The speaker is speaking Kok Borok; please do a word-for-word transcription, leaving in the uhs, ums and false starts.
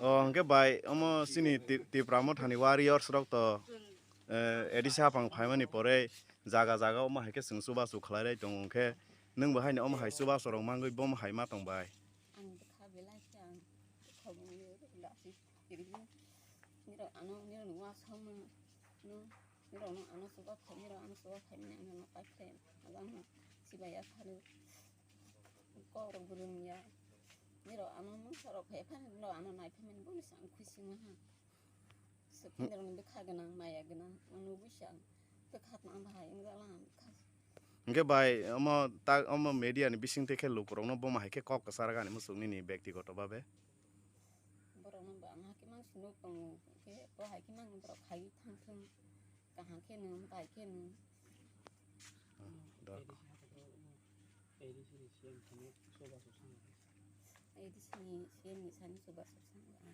O hwnkhe bai omo chini Ti-, Tipra Mothani warriors rok to, eh, A D C hapang phaimani pore jaga jaga omo hai khe chwng chubachu khlai rai tongo, hwnkhe nwng bo haino omo hai chubachu rok mangwi bomo hai ma tong bai. Ang bwkha belai khe ang bwkha bumui rwgwi lasi kirigwi. Nirok ano nirok ni uansukma no, nirok no ano chuba phai, nirok ano chuba phai mani ang no paikhe ajang no chibaiya phano. Kok rok bwrwng ya. Nirok ano mungsa rok phai phano nirok ano nai phai mani boni se ang khusi ma ha. Swk nirok ni bwkha gwnang, maya gwnang, ang nugwi se ang bwkha tong bahai wng jala ang bwkha. Hwnkhe bai omo ta, omo media ni bising twi khe lukurokno bomo hai khe kok kwchar gani muchung nini bektigoto babe. Borokno bo ang hakhe mang sinuk tongo, hwnkhe bo hai khe mang borok khai thang thung, kaham khe nung, bai khe nung. Ah, dok. A D C ni C M ni sani chubachu sanga.